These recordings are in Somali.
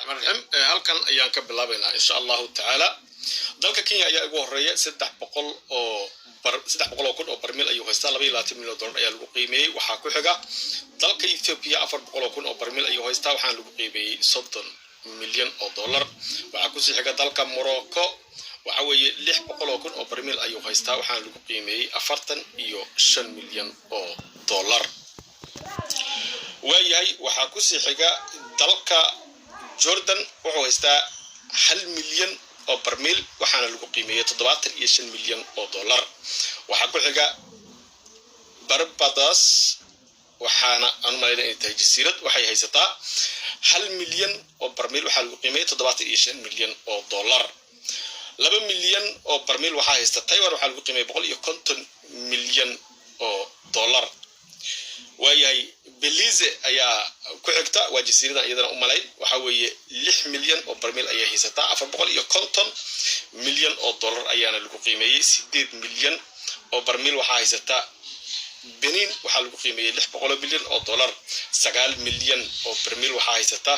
Raxmaan raxiim. Halkan ayaan ka bilaabaynaa, insha Allahu tacaala. Dalka Kenya ayaa ugu horeeya. 300,000 oo barmiil ayuu haystaa, 22 milyan oo dollar ayaa lagu qiimeeyey. Waxaa ku xiga dalka Ethiopia, 400,000 oo barmiil ayuu haystaa, waxaana lagu qiimeeyey 30 milyan oo dollar. Waxaa kusii xiga dalka Morocco, waxa weeye 600,000 oo barmiil ayuu haystaa, waxaana lagu qiimeeyey 45 milyan oo dollar. Waayahay, waxaa kusii xiga dalka Jordan, wuxuu haystaa 1 milyan oo barmiil, waxaana lagu qiimeeyey 75 milyan oo dollar. Waxaa ku xiga Barbados, waxaana aan u malayna inay tahay jasiirad. Waxay haysataa 1 milyan oo barmiil, waxaa lagu qiimeeyey 75 milyan oo dollar. 2 milyan oo barmiil waxaa haysta Taiwan, waxaa lagu qiimeeyey 150 milyan oo dollar. Waayahay, Belize ayaa ku xigta, waa jasiiradan iyadana u malayn. Waxa weeye 6 milyan oo barmiil ayay haysataa, 450 milyan oo dollar ayaana lagu qiimeeyey. 8 milyan oo barmiil waxaa haysata Benin, waxaa lagu qiimeeyey 600 milyan oo dollar. 9 milyan oo barmiil waxaa haysata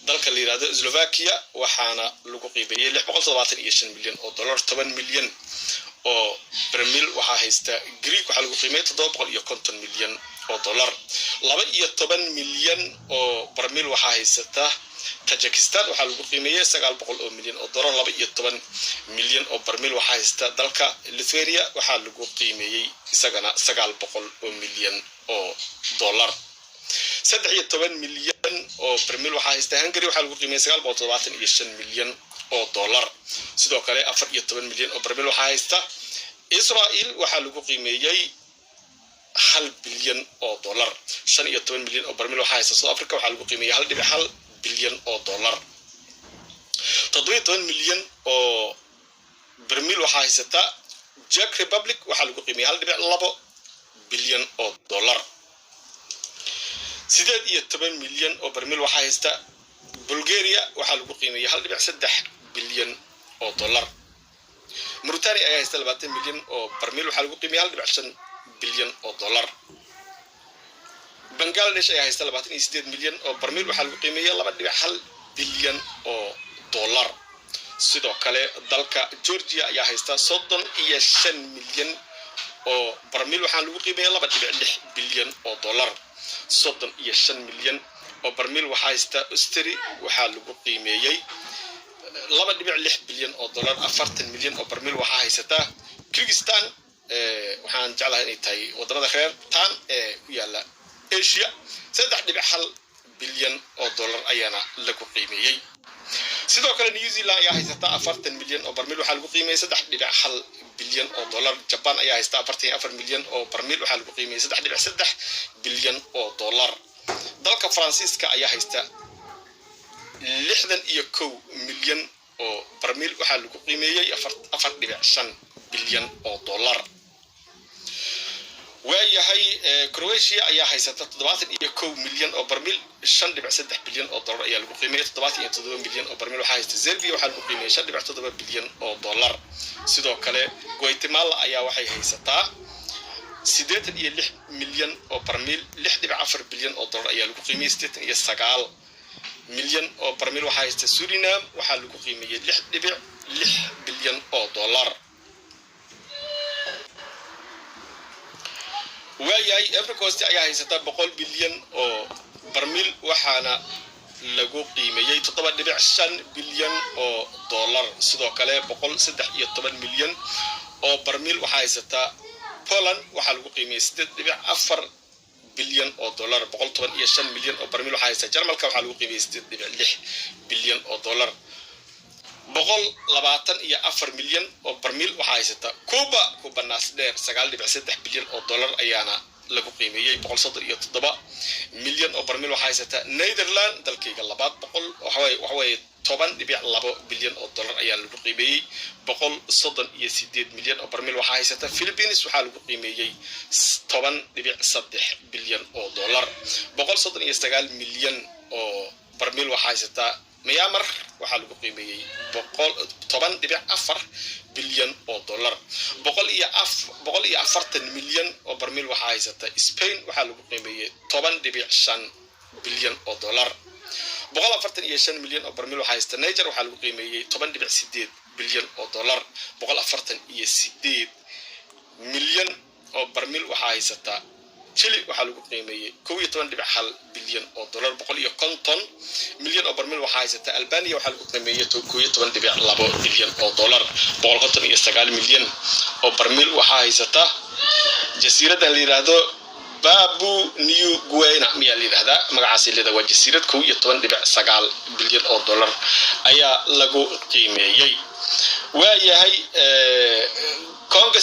dalka la yirahdo Slovakia, waxaana lagu qiimeeyey 675 milyan oo dollar. 10 milyan oo barmiil waxaa haysta Greek, waxaa lagu qiimeeyey 750 milyan oo dollar. 12 milyan oo barmiil waxaa haysata Tajikistan, waxaa lagu qiimeeyey 900 oo milyan oo dollar. 12 milyan oo barmiil waxaa haysta dalka Lithuania, waxaa lagu qiimeeyey isagana 900 oo milyan oo dollar. 13 milyan oo barmiil waxaa haysta Hungary, waxaa lagu qiimeeyey 975 milyan oo dollar. Sidoo kale 14 milyan oo barmiil waxaa haysta Israel, waxaa lagu qiimeeyey 1 bilyan oo dollar. 15 milyan oo barmiil waxaa haysta South Africa, waxaa lagu qiimeeyey 1.1 bilyan oo dollar. 17 milyan oo barmiil waxaa haysata Czech Republic, waxaa lagu qiimeeyey 1.2 bilyan oo dollar. 18 milyan oo barmiil waxaa haysta Bulgaria, waxaa lagu qiimeeyey 1.3 bilyan oo dollar. Mauritania ayaa haysta 20 milyan oo barmiil, waxaa lagu qiimeeyey 1.5 bilyan oo dollar. Bangladesh ayaa haysta 28 milyan oo barmiil, waxaa lagu qiimeeyey 2.1 bilyan oo dollar. Sidoo kale dalka Georgia ayaa haysta 35 milyan oo barmiil, waxaa lagu qiimeeyey 2.6 bilyan oo dollar. 35 milyan oo barmiil waxaa haysta Austria, waxaa lagu qiimeeyey 2.6 bilyan oo dollar. 40 milyan oo barmiil waxaa haysataa Kyrgyzstan, waxaan jeclahay inay tahay wadamada reer tan ee ku yaala Asia, 3.1 bilyan oo dollar ayaana lagu qiimeeyey. Sidoo kale New Zealand ayaa haysata 40 milyan oo barmiil, waxaa lagu qiimeeyey 3.1 bilyan oo dollar. Jaban ayaa haysta 44 milyan oo barmiil, waxaa lagu qiimeeyey 3.3 bilyan oo dollar. Dalka Faransiiska ayaa haysta 61 milyan oo barmiil, waxaa lagu qiimeeyey 4.5 bilyan oo dollar. Waayahay, Croatia ayaa haysata 71 milyan oo barmiil, 5.3 bilyan oo dollar ayaa lagu qiimeeyey. 77 milyan oo barmiil waxaa haysta Serbia, waxaa lagu qiimeeyey 5.7 bilyan oo dollar. Sidoo kale Guatemala ayaa waxay haysataa 86 milyan oo barmiil, 6.4 bilyan oo dollar ayaa lagu qiimeeyey. 89 milyan oo barmiil waxaa haysta Suriname, waxaa lagu qiimeeyey 6.6 bilyan oo dollar. Waayahay, Ivory Coast ayaa haysata 100 bilyan oo barmiil, waxaana lagu qiimeeyey 7.5 bilyan oo dollar. Sidoo kale 113 milyan oo barmiil waxaa haysata Poland, waxaa lagu qiimeeyey 8.4 bilyan oo dollar. 115 milyan oo barmiil waxaa haysta Jarmalka, waxaa lagu qiimeeyey 8.6 bilyan oo dollar. 124 milyan oo barmiil waxaa haysata Cuba, Cuba naasdheer, 9.3 bilyan oo dollar ayaana lagu qiimeeyey. 137 milyan oo barmiil waxaa haysata Netherland, dalkayga labaad, boqol waxaweye 10.2 bilyan oo dollar ayaa lagu qiimeeyey. 138 milyan oo barmiil waxaa haysata Philippines, waxaa lagu qiimeeyey 10.3 bilyan oo dollar. 139 milyan oo barmiil waxaa haysata Myanmar, waxaa lagu qiimeeyey 10.4 bilyan oo dollar. 140 milyan oo barmiil waxaa haysata Spain, waxaa lagu qiimeeyey 10.5 bilyan oo dollar. 145 milyan oo barmiil waxaa haysta Niger, waxaa lagu qiimeeyey 10.8 bilyan oo dollar. 148 milyan oo barmiil waxaa haysata Chile, waxaa lagu qiimeeyey 11.1 bilyan oo dollar. 150 milyan oo barmiil waxaa haysata Albania, waxaa lagu qiimeeyey 11.2 bilyan oo dollar. 159 milyan oo barmiil waxaa haysata jasiiradan la yidhaahdo Papua New Guinea miyaa la yidhahdaa magacaasi leeda. Waa jasiirad, 11.9 bilyan oo dollar ayaa lagu qiimeeyey. Waayahay, Congo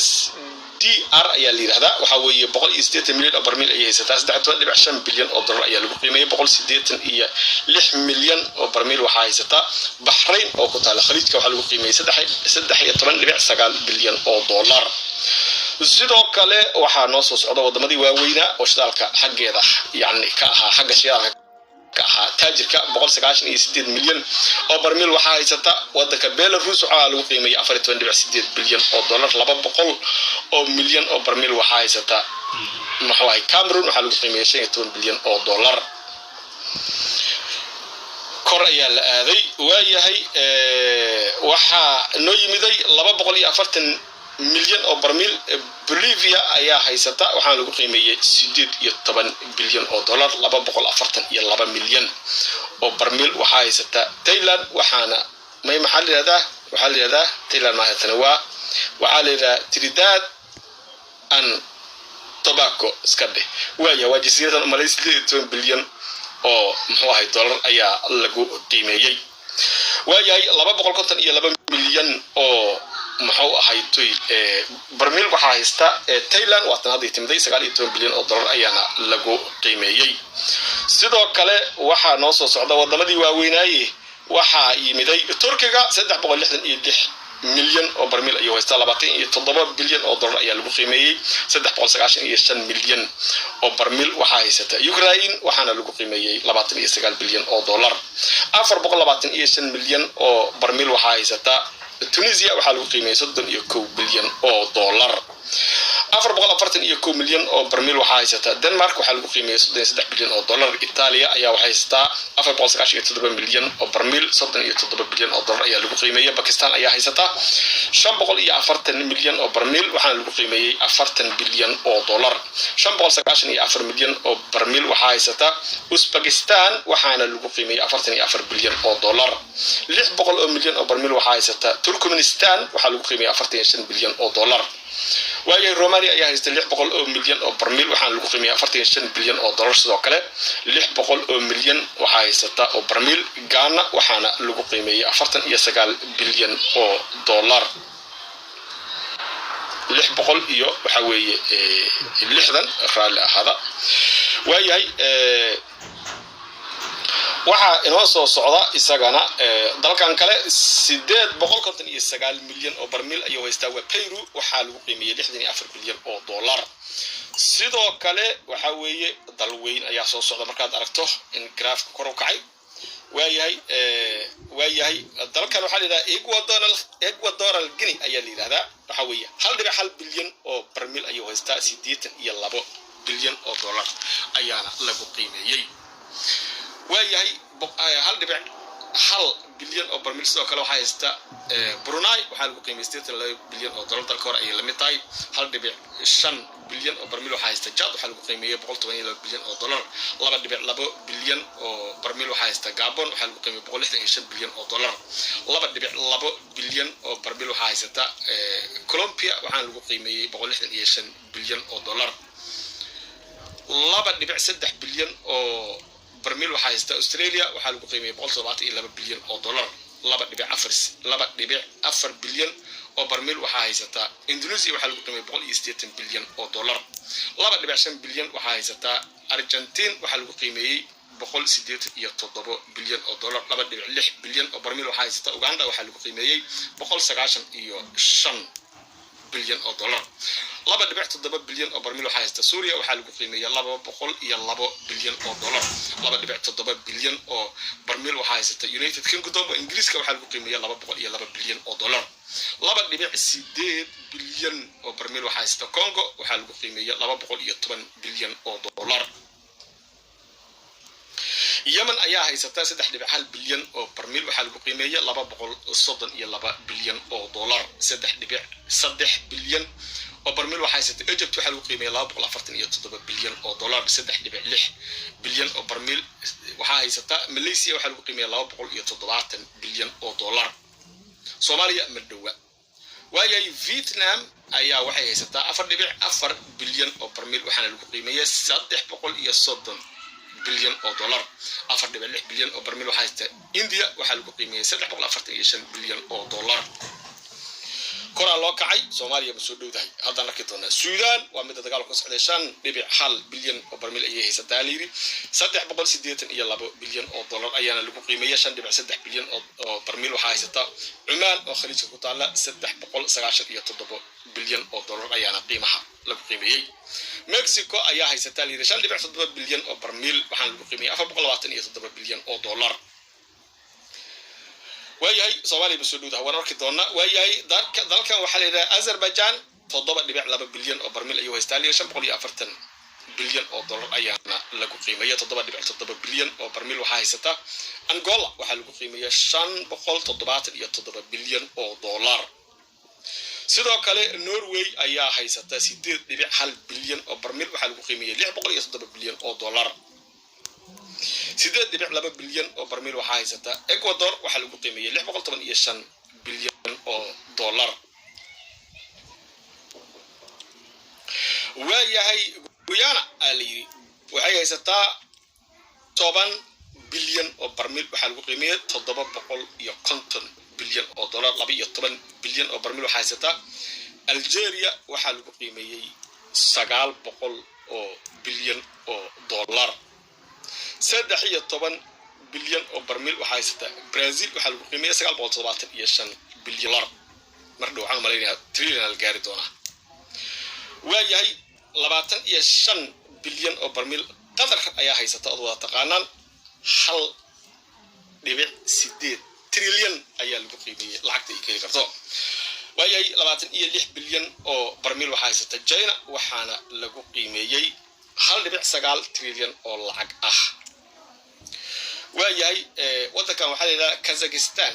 DR ayaa la yidhahdaa. Waxaa weeye 180 milyan oo barmiil ayay haysataa, 13.5 bilyan oo dollar ayaa lagu qiimeeyey. 186 milyan oo barmiil waxaa haysataa Baxrayn oo ku taala Khaliijka, waxaa lagu qiimeeyey 13.9 bilyan oo dollar. Sidoo kale waxaa noo soo socda wadamadii waaweynaa oo shidaalka xaggeeda, yani ka ahaa xagga shidaalka ka ahaa taajirka. 198 milyan oo barmiil waxaa haysata wadanka Belarus, waxaa lagu qiimeeyay 14.8 bilyan oo dollar. 200 oo milyan oo barmiil waxaa haysata, muxuu ahay, Cameroon, waxaa lagu qiimeeyay 15 bilyan oo dollar. Kor ayaa la aaday. Waayahay, waxaa noo yimiday 240 milyan oo barmiil Bolivia ayaa haysata, waxaana lagu qiimeeyey 18 bilyan oo dollar. 242 milyan oo barmiil waxaa haysata Thailand, waxaana may maxaa la yihahdaa, waxaa la yihahdaa Thailand ma haysatana, waa waxaa la yidhahdaa Trinidad and Tobago iska dheh. Waaya, waa jasiiradan umalay, 18 bilyan oo muxuu ahay dollar ayaa lagu qiimeeyey. Waayahay, 252 milyan oo muxuu ahay toy barmiil waxaa haysta Thailand, waatan hadday timiday, 19 bilyan oo dollar ayaana lagu qiimeeyey. Sidoo kale waxaa noo soo socda wadamadii waaweynaaye. Waxaa yimiday Turkiga, 366 milyan oo barmiil ayuu haystaa, 27 bilyan oo dollar ayaa lagu qiimeeyey. 395 milyan oo barmiil waxaa haysata Ukraine, waxaana lagu qiimeeyey 29 bilyan oo dollar. 425 milyan oo barmiil waxaa haysata Tunisia, waxaa lagu qiimeeyey 31 bilyan oo dollar. 441 milyan oo barmiil waxaa haysata Denmark, waxaa lagu qiimeeyey 33 bilyan oo dollar. Italia ayaa waxay haysataa 497 milyan oo barmiil, 37 bilyan oo dollar ayaa lagu qiimeeyey. Bakistan ayaa haysata 540 milyan oo barmiil, waxaana lagu qiimeeyey 40 bilyan oo dollar. 594 milyan oo barmiil waxaa haysata Uzbekistan, waxaana lagu qiimeeyey 44 bilyan oo dollar. 600 oo milyan oo barmiil waxaa haysata Turkmenistan, waxaa lagu qiimeeyey 45 bilyan oo dollar. Waayahay, Romania ayaa haysta 600 oo milyan oo barmiil, waxaana lagu qiimeeyay 45 bilyan oo dollar. Sidoo kale 600 oo milyan waxaa haysata oo barmiil Ghana, waxaana lagu qiimeeyey 49 bilyan oo dollar. 600 iyo waxa weeye 60, raalli ahaada. Waayahay, waxaa inoo soo socda isagana dalkan kale, 859 milyan oo barmiil ayuu haystaa, waa Peru, waxaa lagu qiimeeyey 64 bilyan oo dollar. Sidoo kale waxa weeye dal weyn ayaa soo socda markaad aragto in graafka kor u kacay. Waayahay, waayahay, dalkan waxaa la yidhahdaa Equatorial Guinea ayaa la yidhahdaa. Waxa weeye 1.1 bilyan oo barmiil ayuu haystaa, 82 bilyan oo dollar ayaana lagu qiimeeyey. Waayahay, 1.1 bilyan oo barmiil sidoo kale waxaa haysta Brunei, waxaa lagu qiimeeyey 82 bilyan oo dollar. Dalka hore ayay lamid tahay. 1.5 bilyan oo barmiil waxaa haysta Chad, waxaa lagu qiimeeyey 112 bilyan oo dollar. 2.2 bilyan oo barmiil waxaa haysta Gabon, waxaa lagu qiimeeyey 165 bilyan oo dollar. 2.2 bilyan oo barmiil waxaa haysata Colombia, waxaana lagu qiimeeyey 165 bilyan oo dollar. 2.3 bilyan oo barmiil waxaa haysta Australia, waxaa lagu qiimeeyey 172 bilyan oo dollar. 2.4, 2.4 bilyan oo barmiil waxaa haysataa Indonesia, waxaa lagu qiimeeyey 180 bilyan oo dollar. 2.5 bilyan waxaa haysataa Argentine, waxaa lagu qiimeeyey 187 bilyan oo dollar. 2.6 bilyan oo barmiil waxaa haysata Uganda, waxaa lagu qiimeeyey 195 bilyan oo dollar. 2.7 bilyan oo barmiil waxaa haysta Suuriya, waxaa lagu qiimeeyey 202 bilyan oo dollar. 2.7 bilyan oo barmiil waxaa haysata United Kingdom oo Ingiriiska, waxaa lagu qiimeeyey 202 bilyan oo dollar. 2.8 bilyan oo barmiil waxaa haysata Congo, waxaa lagu qiimeeyey 210 bilyan oo dollar. Yemen ayaa haysata 3.1 bilyan oo barmiil, waxaa lagu qiimeeyay 232 bilyan oo dollar. 3.3 bilyan oo barmiil waxaa haysata Egypt, waxaa lagu qiimeeyay 247 bilyan oo dollar. 3.6 bilyan oo barmiil waxaa haysata Malaysia, waxaa lagu qiimeeyay 270 bilyan oo dollar. Soomaaliya ma dhowa. Waayahay, Vietnam ayaa waxay haysataa 4.4 bilyan oo barmiil, waxaana lagu qiimeeyay 330 bilyan oo dollar. 4.6 bilyan oo barmiil waxaa haysataa India, waxaa lagu qiimeeyay 345 bilyan oo dollar. Koraa loo kacay. Soomaaliya ma soo dhowdahay? Haddaan arki doonaa. Suudaan waa midda dagaalku ka socday. 5.1 bilyan oo barmiil ayay haysataa layidhi, 382 bilyan oo dollar ayaana lagu qiimeeyay. 5.3 bilyan oo barmiil waxaa haysata Cumaan oo Khaliijka ku taalla, 397 bilyan oo dollar ayaana qiimaha lagu qiimeeyey. Mexico ayaa haysataa layidhi 5.7 bilyan oo barmiil, waxaana lagu qiimeeyey 427 bilyan oo dollar. Waayahay, Soomaaliya ma soo dhowdaha? Waan arki doonaa. Waayahay, dalkan waxaa la yidhaha Azerbaijan, 7.2 bilyan oo barmiil ayuu haystaa liyo, 540 bilyan oo dollar ayaana lagu qiimeeya. 7.7 bilyan oo barmiil waxaa haysata Angola, waxaa lagu qiimeeya 577 bilyan oo dollar. Sidoo kale Norway ayaa haysata 8.1 bilyan oo barmiil, waxaa lagu qiimeeyay 607 bilyan oo dollar. 8.2 bilyan oo barmiil waxaa haysata Ecuador, waxaa lagu qiimeeyay 615 bilyan oo dollar. Waayahay, Guyana aa la yidhi waxay haysataa 10 bilyan oo barmiil, waxaa lagu qiimeeyay 750 bilyan oo dollar. 12 bilyan oo barmiil waxaa haysataa Algeria, waxaa lagu qiimeeyey 900 oo bilyan oo dollar. 13 bilyan oo barmiil waxaa haysataa Brazil, waxaa lagu qiimeeyay 975 bilyan dollar. Mar dhow waxaan malaynayaa trillion la gaari doonaa. Waayahay, 25 bilyan oo barmiil Qatar ayaa haysata, ood wada taqaanaan. 1.8 trilyan ayaa lagu qiimeeyey lacagta ay keeni karto. Waayahay, 26 bilyan oo barmiil waxaa haysata China, waxaana lagu qiimeeyey 1.9 trilyan oo lacag ah. Waayahay, waddankan waxaa la yidhahdaa Kazakhistan,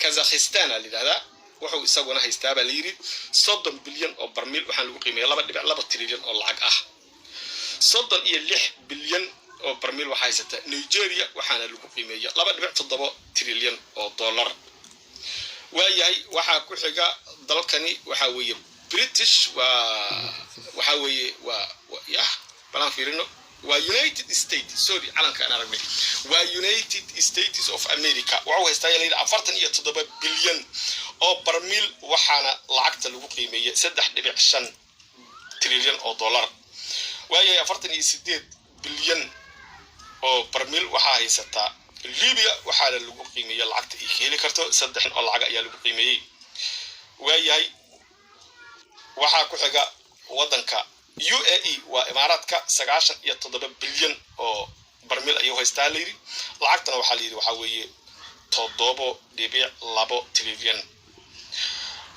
Kazakhistan aa la yidhahdaa. Wuxuu isaguna haystaa baa la yidhi 30 bilyan oo barmiil, waxaan lagu qiimeeyay 2.2 trilyan oo lacag ah. 36 bilyan oo barmiil waxaa haysata Nigeria, waxaana lagu qiimeeya 2.7 trilyan oo dollar. Waayahay, waxaa ku xiga dalkani waxaa weeye British, waa waxaa weeye waa yah, balaan fiirino, waa United States, sorry, calanka aan aragnay waa United States of America. Wuxuu haystaa yaa layidhi 47 bilyan oo barmiil, waxaana lacagta lagu qiimeeyey 3.5 trilyan oo dollar. Waayahay, 48 bilyan oo barmiil waxaa haysataa Libya, waxaana lagu qiimeeyey lacagta ay ka heli karto saddex oo lacag ayaa lagu qiimeeyey. Waayahay, waxaa ku xiga waddanka UAE, waa Imaaraadka. 97 bilyan oo barmiil ayuu haystaa layidhi, lacagtana waxaa layidhi waxaa weeye 7.2 trilyan.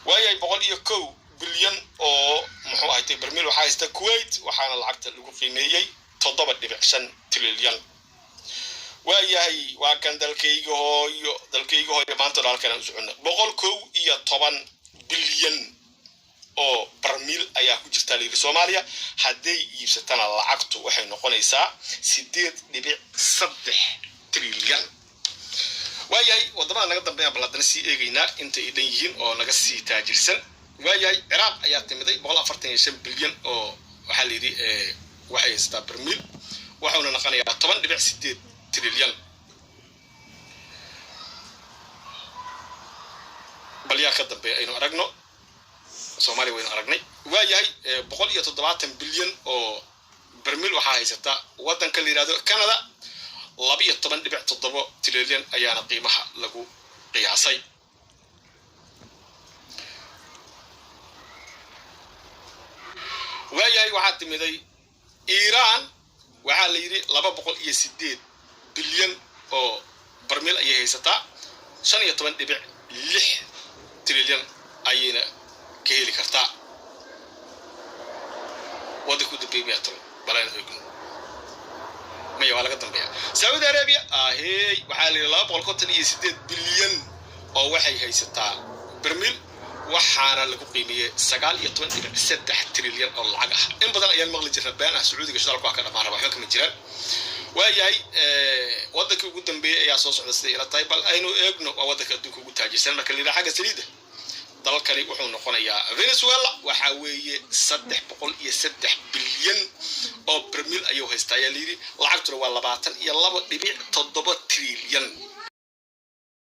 Waayahay, 101 bilyan oo muxuu ahatay barmiil waxaa haysta Kuwait, waxaana lacagta lagu qiimeeyey 7.5 trilyan. Waayahay, waa kan dalkayga hooyo, dalkayga hooyo. Maanta dhan halkan aan u soconna. 111 bilyan oo barmiil ayaa ku jirta layidhi Soomaaliya. Hadday iibsatana lacagtu waxay noqonaysaa 8.3 trilyan. Waayahay, waddamada naga dambeeya bal haddana sii eegaynaa inta ay dhan yihiin oo naga sii taajirsan. Waayahay, Ciraaq ayaa timiday. 145 bilyan oo waxaa layidhi waxay haysataa barmiil, waxuuna noqonayaa 10.8 trilyan. Bal yaa ka dambeeya aynu aragno. Soomaaliya waynu aragnay. Waayahay, 170 bilyan oo barmiil waxaa haysata waddanka la yidhahdo Canada, 12.7 trilyan ayaana qiimaha lagu qiyaasay. Waayahay, waxaa timiday Iiraan. Waxaa la yidhi 208 bilyan oo barmiil ayay haysataa, 15.6 trilyan ayayna ka heli kartaa. Waddanka u dambeeyay miyaa talo? Balaan eegno. Maya, waa laga dambeeya. Saudi Arabia ahey, waxaa la yidhi 258 bilyan oo waxay haysataa bermil, waxaana lagu qiimeeyey 19.3 trilyan oo lacag ah. In badan ayaan maqli jirna been ah Sacuudiga shidaalku waa ka dhamaan raba, waxba kama jiraan. Waayahay, waddankii ugu dambeeyey ayaa soo socda siday ila tahay. Bal aynu eegno, waa waddanka adduunka ugu taajirsan marka la yidhaha xagga saliidda. Dalkani wuxuu noqonayaa Venezuela. Waxaa weeye 303 bilyan oo bermil ayuu haystaa ayaa layidhi, lacagtuna waa 22.7 trilyan.